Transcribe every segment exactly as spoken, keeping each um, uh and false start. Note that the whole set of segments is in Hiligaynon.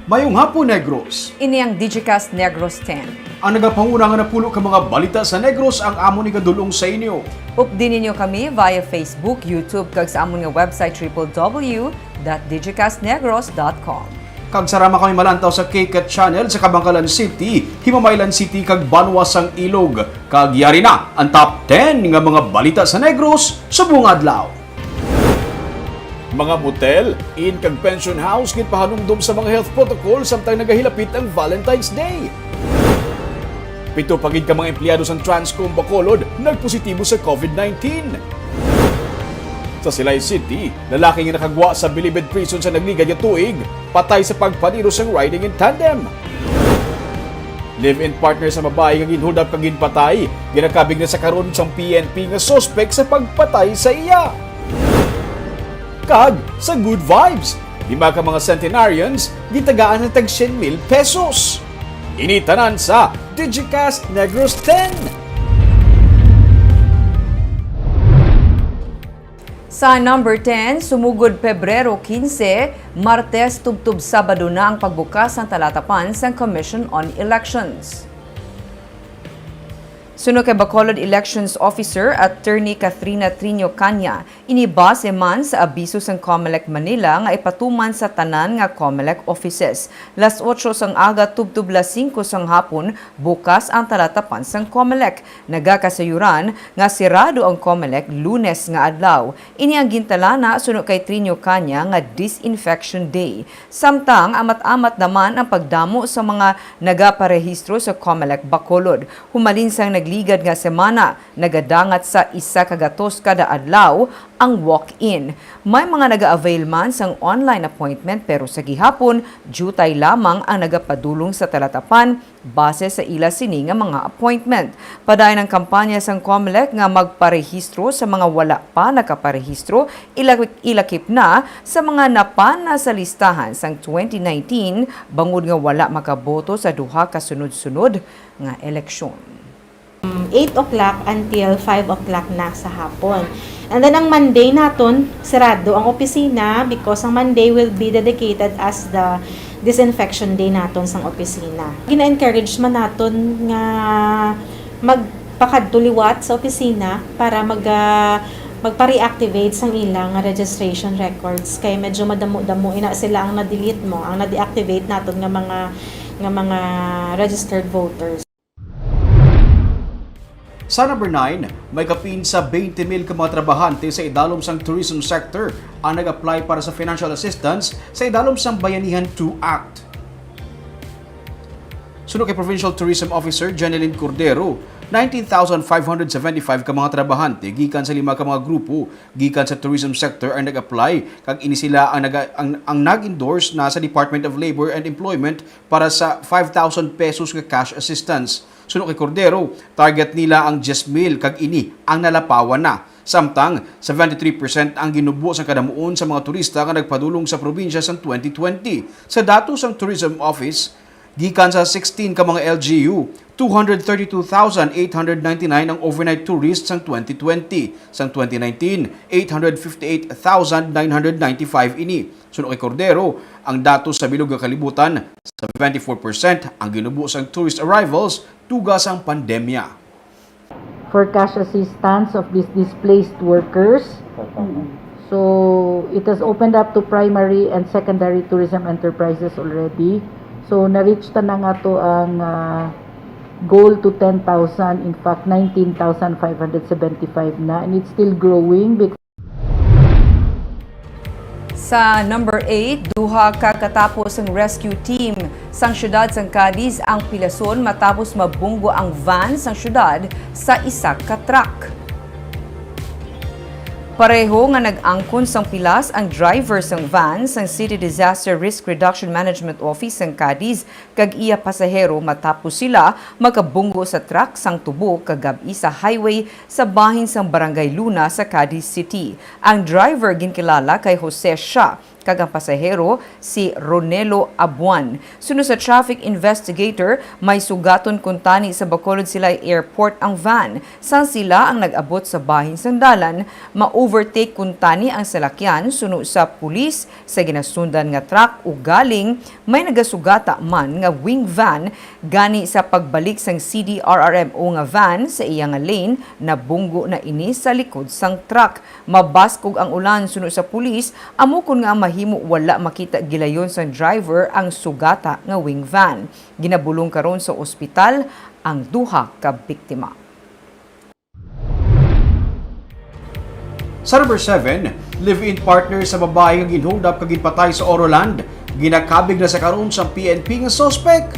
Mayong hapon, Negros. Ini ang Digicast Negros ten. Ang nagapanguna nga napulo ka mga balita sa Negros ang amon igadul-ong sa inyo. Updi ninyo kami via Facebook, YouTube, kag sa amon nga website, triple W dot digicast negros dot com. Kag sarama kami malantaw sa KCAT Channel sa Kabankalan City, Himamaylan City, kag Banwa sang Ilog. Kag yari na ang top ten nga mga balita sa Negros subong adlaw. Mga motel, inn, kag pension house ginpahanumdom sa mga health protocol samtang nagahilapit ang Valentine's Day. Pito pa gid ka mga empleyado sang Transcom Bacolod nagpositibo sa COVID nineteen. Sa Silay City, lalaki nga nakagwa sa Bilibid Prison sa nagligad nga tuig, patay sa pagpaniro sang riding in tandem. Live-in partner sa babayi nga ginhold up kag ginpatay, ginakabig na sa karon sang P N P nga suspek sa pagpatay sa iya. Kag sa Good Vibes, lima ka mga centenarians gitagaan ng tag syen mil pesos. Ini tanan sa Digicast Negros ten. Sa number ten, sumugod Pebrero quince, Martes tubtob Sabado na ang pagbukas sang talatapan sang Commission on Elections. Suno kay Bacolod Elections Officer Attorney Katrina Triño Caña, ini base man sa abiso sang Comelec Manila nga ipatuman sa tanan nga Comelec offices. Las otso sang aga tubtob las singko sang hapon, bukas ang talatapan sang Comelec. Nagakasayuran nga sirado ang Comelec Lunes nga adlaw. Ini ang gintalana suno kay Triño Caña nga Disinfection Day. Samtang amat-amat naman ang pagdamo sa mga nagaparehistro sa Comelec Bacolod. Humalin sang nagligad nga semana, nagadangat sa isa ka gatos kada adlaw ang walk-in. May mga naga-avail man sang online appointment, pero sa gihapon, diutay lamang ang nagapadulong sa talatapan base sa ila sini nga mga appointment. Padayon ang kampanya sang Comelec nga magparehistro sa mga wala pa nakaparehistro, ila-, ilakip na sa mga napana sa listahan sang twenty nineteen, bangod nga wala makaboto sa duha ka sunod-sunod nga eleksyon. Eight o'clock until five o'clock na sa hapon. And then, ang Monday naton, sarado ang opisina because ang Monday will be dedicated as the disinfection day naton sang opisina. Gina-encourage man naton nga magpakadto liwat sa opisina para mag, ah, magpa-reactivate sang ilang registration records. Kay medyo madamo-damo ina sila ang na-delete mo, ang na-deactivate naton nga mga, nga mga registered voters. Sa number nine, may kapin sa twenty mil ka mga trabahante sa idalom sang tourism sector ang nag-apply para sa financial assistance sa idalom sang Bayanihan two Act. Suno kay Provincial Tourism Officer Jeneline Cordero, nineteen thousand five hundred seventy-five ka mga trabahante gikan sa lima ka mga grupo gikan sa tourism sector ang nag-apply, kag ini sila ang naga-, ang, ang nag-endorse na sa Department of Labor and Employment para sa five thousand pesos nga cash assistance. Suno kay Cordero, target nila ang diyes mil kag ini ang nalapawan na. Samtang, seventy-three percent ang ginubo sang kadamuon sa mga turista nga nagpadulong sa probinsya sang twenty twenty. Sa datos sang Tourism Office, gikan sa sixteen ka mga L G U, two hundred thirty-two thousand eight hundred ninety-nine ang overnight tourists sang twenty twenty. Sang twenty nineteen, eight hundred fifty-eight thousand nine hundred ninety-five ini. Suno kay Cordero, ang datos sa bilog nga kalibutan, seventy-four percent ang ginubo sang tourist arrivals tuga sang pandemya. For cash assistance of these displaced workers. So, it has opened up to primary and secondary tourism enterprises already. So, na-reach ta na nga to ang, ah, goal to ten thousand. In fact, nineteen thousand five hundred seventy-five na, and it's still growing because Sa number eight, duha ka katapos ang rescue team sang siyudad sang Cadiz ang pilason matapos mabunggo ang van sang siyudad sa isa ka truck. Pareho nga nag-angkon sang pilas ang driver sang van sang City Disaster Risk Reduction Management Office sang Cadiz kag iya pasahero matapos sila makabunggo sa truck sang tubo kagab-i sa highway sa bahin sang Barangay Luna sa Cadiz City. Ang driver ginkilala kay Jose Sha, kag ang pasahero si Ronelo Abuan. Suno sa traffic investigator, may sugaton kuntani sa Bacolod Silay Airport ang van. Sang sila ang nag-abot sa bahin sang dalan, ma-overtake kuntani ang salakyan suno sa pulis sa ginasundan nga truck, ugaling may nagasugata man nga wing van. Gani, sa pagbalik sang C D R R M O nga van sa iya nga lane, nabunggo na ini sa likod sang truck. Mabaskog ang ulan suno sa pulis, amo kon nga mahimo wala makita gilayon sang driver ang sugata nga wing van. Ginabulong karon sa ospital ang duha ka biktima. Sa number seven, live-in partner sa babae nga gin-hold up kag ginpatay sa Oroland, ginakabig na sa karon sa P N P nga suspek.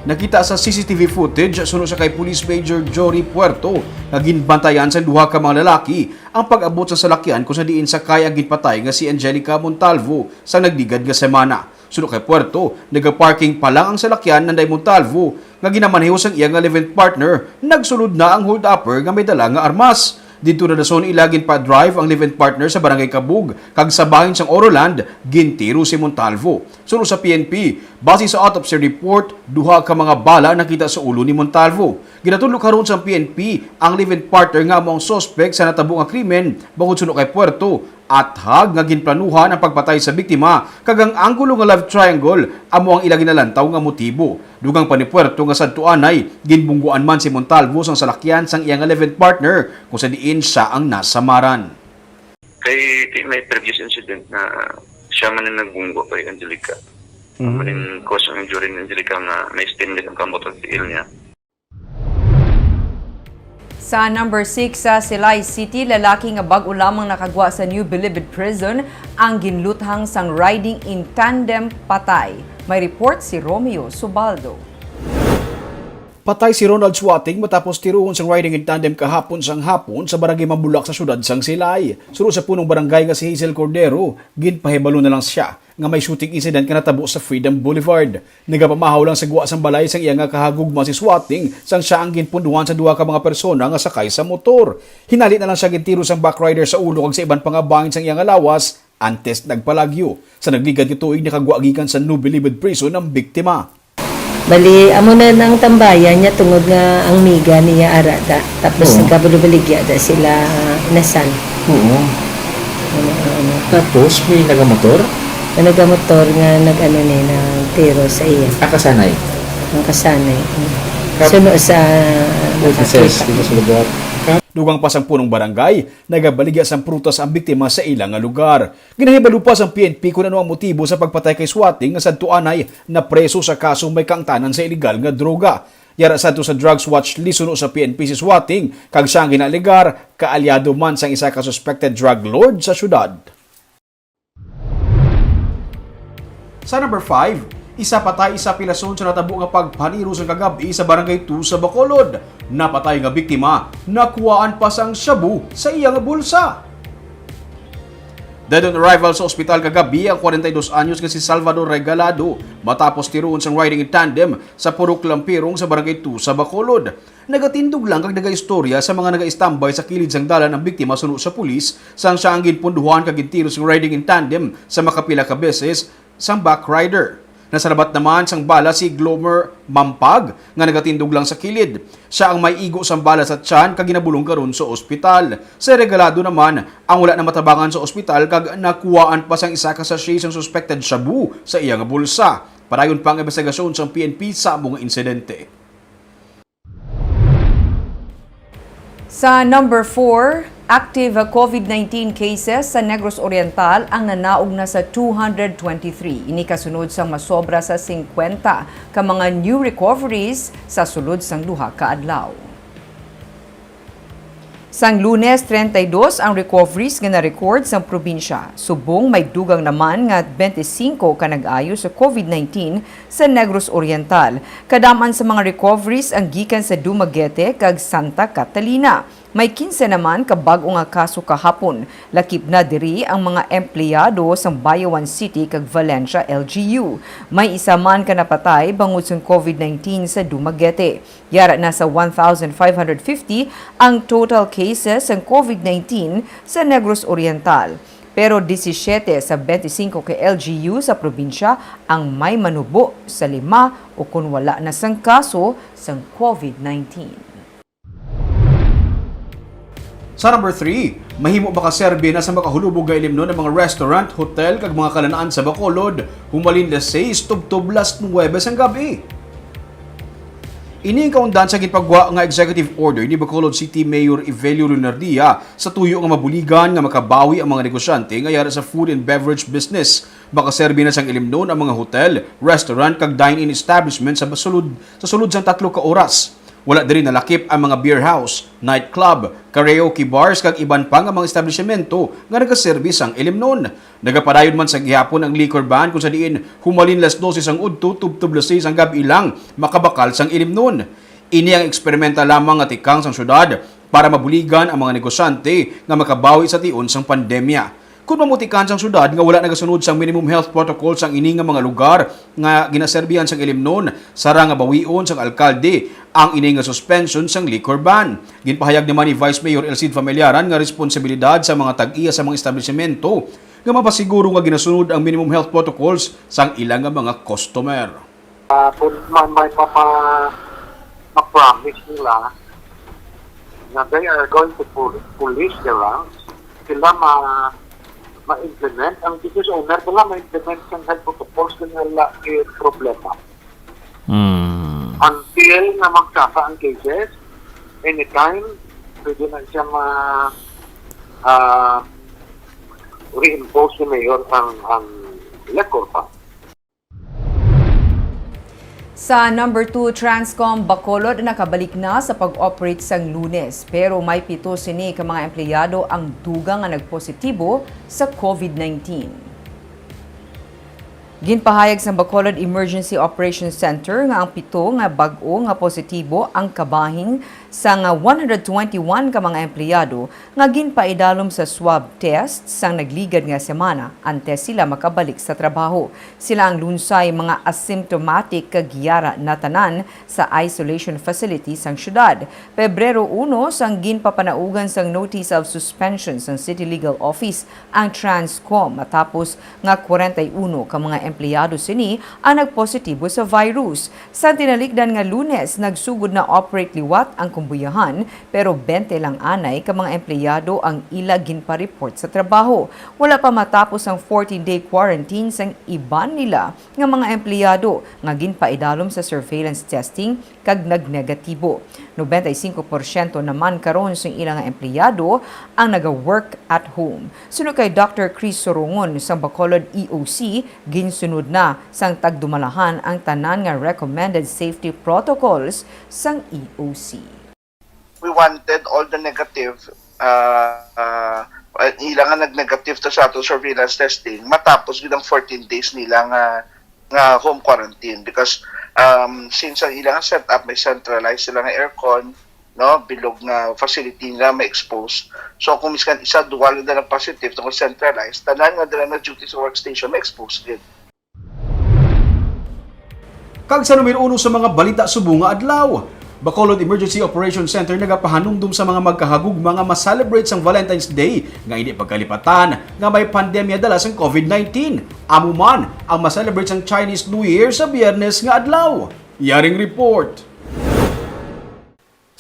Nakita sa C C T V footage suno sa kay Police Major Jory Puerto nga ginbantayan sa duha ka mga lalaki ang pag-abot sa salakyan kung sa diin sakay ang ginpatay nga si Angelica Montalvo sa nagligad nga semana. Suno kay Puerto, nagaparking pa lang ang salakyan nanday Montalvo nga ginamaneho sang iya nga live-in partner. Nagsulod na ang hold-upper nga may dala nga armas. Didto na dason ila ginpa-drive ang live-in partner sa Barangay Kabug, kag sa bahin sang Oroland, gintiro si Montalvo. Suno sa P N P, base sa autopsy report, duha ka mga bala nakita sa ulo ni Montalvo. Ginatudlo karon sang P N P ang live-in partner nga amo ang suspek sa natabo nga krimen, bangod suno kay Puerto, athag nga ginplanuhan ang pagpatay sa biktima, kag ang anggulo nga love triangle amo ang ila ginalantaw nga motibo. Dugang pa ni Puerto nga sadto anay, ginbungguan man si Montalvo sang salakyan sang iya nga live-in partner, kung sa diin sia ang nasamaran. Kay, kay may previous incident na siya man ang nagbunggo kay Angelica. Mhm. Amo ning cause ang injury ni Angelica nga na-stainless ang kamot ug tiil niya. Sa number six, sa Silay City, lalaki nga bag-o lamang nakagwa sa New Bilibid Prison ang ginluthang sang riding in tandem patay. May report si Romeo Subaldo. Patay si Ronald Suating matapos tiruhon sang riding in tandem kahapon sang hapon sa barangay Mambulak sa siyudad sang Silay. Suno sa punong barangay nga si Hazel Cordero, ginpahibalo na lang siya nga may shooting incident nga natabo sa Freedom Boulevard. Nagapamahaw lang sa gwa sang balay sang iya nga kahagugma si Suating sang siya ang ginpunduhan sa duha ka mga persona nga sakay sa motor. Hinali na lang siya gintiro sang backrider sa ulo kag sa iban pa nga bahin sang iya nga lawas antes nagpalagyo. Sa nagligad nga tuig, nakagwa gikan sa New Bilibid Prison ang biktima. Bali, amo na ang tambayan niya tungod nga ang miga niya ara da. Tapos Oo. nagkabaligya da sila, ah, inasan. Oo. Ano, ano, ano. Tapos, may nagamotor? Ang nagamotor nga nag-ano ni, nagtiro sa iya. Ah, kasanay? Ang kasanay. Mm. Kap- Suno sa Witnesses nakakita. dito sa lugar. Kap- Dugang pa sang punong barangay, nagabaligya sang prutas ang biktima sa ila nga lugar. Ginahibalo pa sang P N P kon ano ang motibo sa pagpatay kay Suating nga sadto anay napreso sa kasong may kaangtanan sa iligal nga droga. Yara sadto sa drugs watch list suno sa P N P si Suating, kag siya ang ginaalegar kaalyado man sang isa ka suspected drug lord sa syudad. Sa number five, isa patay, isa pilason sa natabo nga pagpaniro sang kagab-i sa Barangay two sa Bacolod. Napatay nga biktima, nakuhaan pa sang shabu sa iya nga bulsa. Dead on arrival sa ospital kagabi ang kwarenta y dos anyos nga si Salvador Regalado matapos tiruon sang riding in tandem sa Purok Lampirong sa Barangay two sa Bacolod. Nagatindog lang kag nagaistorya sa mga nagaistambay sa kilid sang dalan ang biktima suno sa pulis, sang siya ang ginpunduhan kag gintiro sang riding in tandem sa makapila ka beses sang backrider. Nasalabat naman sang bala si Glomer Mampag nga nagatindog lang sa kilid. Siya ang may igo sang bala sa tiyan kag ginabulong karon sa ospital. Si Regalado naman ang wala na matabangan sa ospital kag nakuhaan pa sang isa ka sachet sang suspected shabu sa iya nga bulsa. Padayon pa ang imbestigasyon sang P N P sa amo nga insidente. Sa number four, active COVID nineteen cases sa Negros Oriental ang nanaog na sa two hundred twenty-three. Ini kasunod sang masobra sa singkwenta ka mga new recoveries sa sulod sang duha ka adlaw. Sang Lunes, treinta y dos ang recoveries nga na-record sang probinsya. Subong may dugang naman nga twenty-cinco ka nag-ayo sa COVID nineteen sa Negros Oriental. Kadam-an sa mga recoveries ang gikan sa Dumaguete kag Santa Catalina. May kinse naman ka bag-o nga kaso kahapon. Lakip na diri ang mga empleyado sang Bayawan City kag Valencia L G U. May isa man ka napatay bangod sang COVID nineteen sa Dumaguete. Yara na sa one thousand five hundred fifty ang total cases sang COVID nineteen sa Negros Oriental. Pero disisiete sa bente singko ka L G U sa probinsya ang may manubo sa lima o kon wala na sang kaso sang COVID nineteen. Sa number three, mahimo makaserbi na sa makahulubog nga ilimnon ang mga restaurant, hotel, kag mga kalanaan sa Bacolod, humalin las sais tubtob las nuwebe sang gab-i. Ini ang kaundan sa ginpagwa nga executive order ni Bacolod City Mayor Evelio Lunardia sa tuyo nga mabuligan nga makabawi ang mga negosyante nga yara sa food and beverage business. Makaserbi na sang ilimnon ang mga hotel, restaurant, kag dine-in establishment sa sulod, sa sulod sang tatlo ka oras. Wala diri nalakip ang mga beer house, nightclub, karaoke bars, kag iban pa nga mga establisyemento nga nagaserbi sang ilimnon. Nagapadayon man sa gihapon ang liquor ban, kung sa diin humalin las dose sang udto tubtob las sais ang gab-i lang makabakal sang ilimnon. Ini ang eksperimental lamang nga tikang sang syudad para mabuligan ang mga negosyante nga makabawi sa tion sang pandemya. Kon mamutikan sang syudad nga wala nagasunod sang minimum health protocols ang ini nga mga lugar nga ginaserbihan sang ilimnon, sarang nga bawion sang alkalde ang ini nga suspension sang liquor ban. Ginpahayag naman ni Vice Mayor El Cid Familiaran nga responsibilidad sa mga tag-iya sa mga establisimento nga mapasiguro nga ginasunod ang minimum health protocols sang ila nga mga customer. Ah, kung ma-, may mapa-, ma-promise nila na they are going to pol-, police the ranks, sila ma-, ma-implement. Ang business owner, wala ma-implement sang health protocols, kaya wala yung problema. Mm. Until na magsasa ang cases, anytime, pwede na siya ma-, ah, reimpose ni Mayor ang, ang liquor ban. Sa number two, Transcom Bacolod nakabalik na sa pag-operate sang Lunes, pero may pito sini ka mga empleyado ang dugang nga nagpositibo sa COVID nineteen. Ginpahayag sang Bacolod Emergency Operations Center nga ang pito nga bag-o nga positibo ang kabahin sang one hundred twenty-one ka mga empleyado nga ginpaidalom sa swab test sang nagligad nga semana antes sila makabalik sa trabaho. Sila ang lunsay mga asymptomatic kag yara natanan sa isolation facility sang syudad. Pebrero uno, sang ginpapanaugan sang notice of suspension sang City Legal Office ang Transcom matapos nga kwarenta y uno ka mga empleyado sini ang nagpositibo sa virus. Sa tinalikdan nga Lunes, nagsugod na operate liwat ang kumbuyahan, pero bente lang anay ka mga empleyado ang ila ginpa-report sa trabaho. Wala pa matapos ang fourteen-day quarantine sang iban nila nga mga empleyado nga ginpaidalom sa surveillance testing kag nagnegatibo. Nobenta y singko porsyento naman karon sang ila nga empleyado ang naga-work at home. Suno kay Doctor Chris Sorongon sang Bacolod E O C, ginsunod na sang tagdumalahan ang tanan nga recommended safety protocols sang E O C. We wanted all the negative, uh, uh, ila nga nag-negative to sa ato surveillance testing, matapos gid ang fourteen days nila nga, nga home quarantine. Because, um, since ang ila nga setup, may centralized sila nga aircon, no, bilog nga facility nga ma-expose. So, kung miskan isa, duwa lang na positive tungod centralized, tanan nga dala na duty sa workstation, ma-expose gid. Kag sa numero uno sa mga balita subong nga adlaw, Bacolod Emergency Operations Center nagapahanumdom sa mga magkahagugma nga ma-celebrate sang Valentine's Day nga indi pagkalipatan nga may pandemya dala sang COVID nineteen. Amo man ang ma-celebrate sang Chinese New Year sa Biyernes nga adlaw. Yaring report.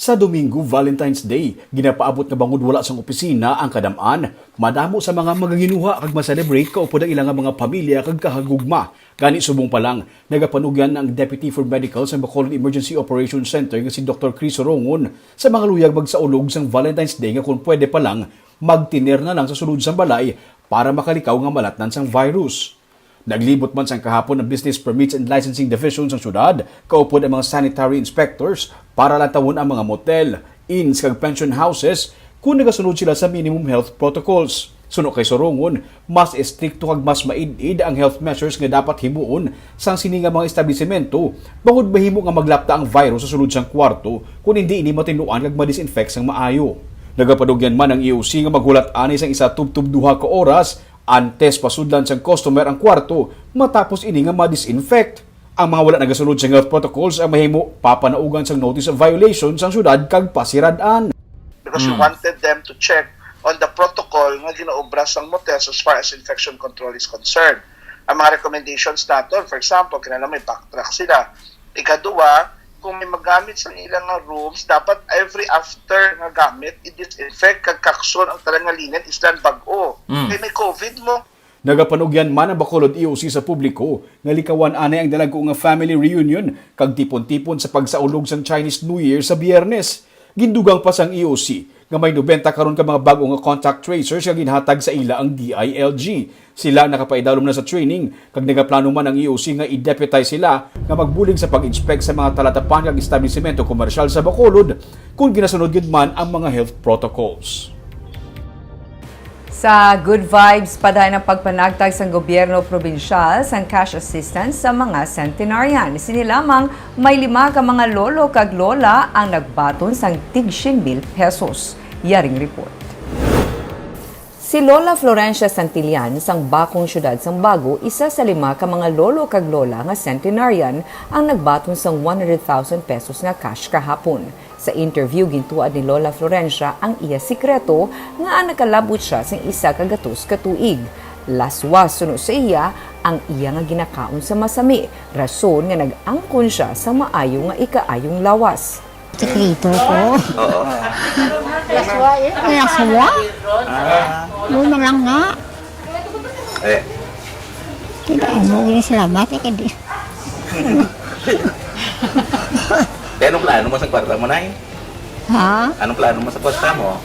Sa Domingo, Valentine's Day, ginapaabot nga bangod wala sang opisina ang kadam-an, madamo sa mga magaginuha kag ma-celebrate kaupod ang ila nga mga pamilya kag kahagugma. Gani, subong pa lang, nagapanugyan ang Deputy for Medical sa Bacolod Emergency Operations Center nga si Doctor Chris Sorongon sa mga luyag magsaulog sang Valentine's Day nga kung pwede pa lang, magtiner na lang sa sulod sang balay para makalikaw nga malatnan sang virus. Naglibot man sang kahapon ang Business Permits and Licensing Division sang syudad, kaupod ang mga sanitary inspectors para lantawon ang mga motel, inns kag pension houses kung nagasunod sila sa minimum health protocols. Suno kay Sorongon, mas estrikto kag mas maid-id ang health measures nga dapat himuon sang sini nga mga establisemento, bangod mahimo nga maglapta ang virus sa sulod sang kwarto kon indi ini matinluan kag ma-disinfect sang maayo. Nagapanugyan man ang E O C nga maghulat anay sang isa tubtob duha ka oras antes pasudlan sang customer ang kwarto matapos ini nga ma-disinfect. Ang mga wala nagasunod sa health protocols ang mahimo papanaugan sang notice of violation sang syudad kag pasirad-an. Because we Mm. wanted them to check on the protocol nga ginaobra sang motel as far as infection control is concerned. Ang mga recommendations naton, for example, kinahanglan may backtrack sila. Ikaduha, kung may magamit sa ilang nga rooms, dapat every after nga gamit, i-disinfect kag kakson ang tanan nga linen, islan bag-o. Mm. Kay may COVID mo. Nagapanugyan man ang Bacolod E O C sa publiko nga likawan anay ang dalagku nga family reunion kag tipon-tipon sa pagsaulog sang Chinese New Year sa Biyernes. Gindugang pa sang E O C nga may nobenta karon ka mga bag-o nga contact tracers nga ginhatag sa ila ang D I L G. Sila nakapaidalom na sa training, kag nagaplano man ang E O C nga i-deputize sila nga magbulig sa pag-inspect sa mga talatapan kag establisimento komersyal sa Bacolod, kung ginasunod gid man ang mga health protocols. Sa Good Vibes, padayon ang pagpanagtag sang gobyerno probinsyal sang cash assistance sa mga centenarian. Sini lamang may lima ka mga lolo kag lola ang nagbaton sang tig syen mil pesos. Yaring report. Si Lola Florencia Santillan sang Bacong, Siyudad sang Bago, isa sa lima ka mga lolo kag lola nga centenarian ang nagbaton sang one hundred thousand pesos nga cash kahapon. Sa interview, gintuad ni Lola Florencia ang iya sikreto nga nakalab-ot sia sing isa ka gatos ka tuig. Laswas, suno sa iya, ang iya nga ginakaon sa masami, rason nga nag-angkon sia sa maayo nga ikaayong lawas. Sikreto ko. Oo. Laswa eh. Ay, laswa? Ah. Yun na lang nga. Eh. Hindi, ano, salamat eh, kadi. Kaya anong plano mo sa kwarta mo, Nay? Ha? Anong plano mo sa kwarta mo?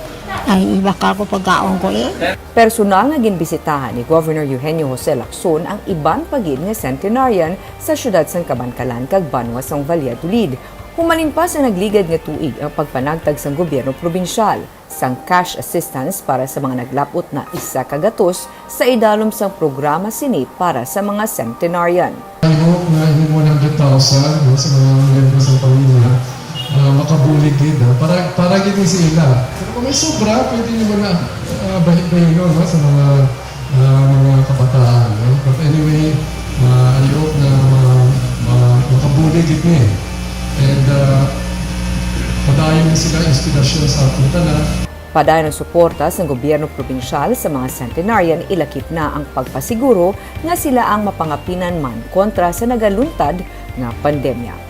Ay, iba ka ko pagkaon ko eh. Personal nga ginbisitahan ni Governor Eugenio Jose Lacson ang iban pa gid nga centenarian sa siyudad sang Kabankalan kag banwa sang Valladolid. Humalin pa sa nagligad nga tuig ang pagpanagtag sang gobyerno probinsyal sang cash assistance para sa mga naglab-ot na isa ka gatos sa idalom sang programa sini para sa mga centenarian. I hope na yung one hundred thousand, no, sa mga miyembro sa pamilya, ah, makabulig gid, ah, para, para gid ni sa ila. Pero kung may sobra, pwede nyo na, ah, bahin-bahinon, no, sa mga, ah, mga kabataan, no? But anyway, ah, I hope na ma-, ma-, makabulig gid ni. And, ah, padayon na sila inspirasyon sa ating tanan. Padayon ang suporta sang gobyerno probinsyal sa mga centenarian, ilakip na ang pagpasiguro nga sila ang mapangapinan man kontra sa nagaluntad nga pandemya.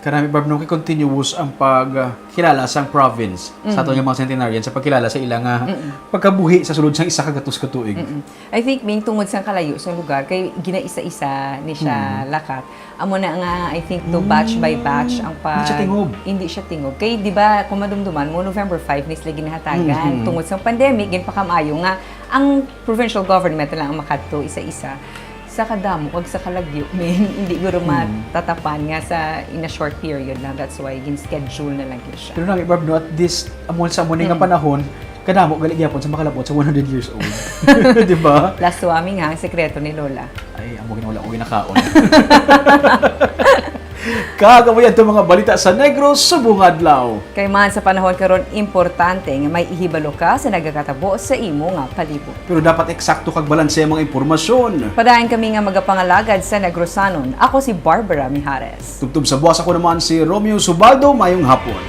Karami, Barb, no, kay continuous ang pagkilala sang province sa aton Mm. nga mga centenarian sa pagkilala sa ila nga Mm. pagkabuhi sa sulod sang isa ka gatos ka tuig. Mm-mm. I think, Ming, tungod sang kalayo sang lugar, kay ginaisa-isa ni siya Mm. lakat. Amo na nga, I think, to batch by batch ang pag- Hindi siya tingob. Hindi siya tingob. Kay, di ba, kung madumduman mo, November five ni sila ginahatagan. Mhm. Tungod sa pandemic, ginpakamaayo nga ang provincial government na lang ang makadto isa-isa. Sa kadamo kag sa kalagyo, Ming, hindi guro Mm. matatapan nga sa, in a short period lang. That's why gin-schedule na lang yun siya. Pero nami, Barb, no, at this, amo sa amo ni nga Mm. panahon, kadamo gali gyapon sa makalabot sa one hundred years old. Di ba? Laswa, Ming, ha, ang sekreto ni Lola. Ay, amo gid wala ko ginakaon. Kag amo yan to mga balita sa Negros subong adlaw. Kay man sa panahon karon, importante nga may ihibalo ka sa nagakatabo sa imo nga palibot. Pero dapat eksakto kag balanse ang mga impormasyon. Padayon kami nga magapangalagad sa Negrosanon. Ako si Barbara Mijares. Tubtob sa buwas, ako naman si Romeo Subaldo. Mayong hapon.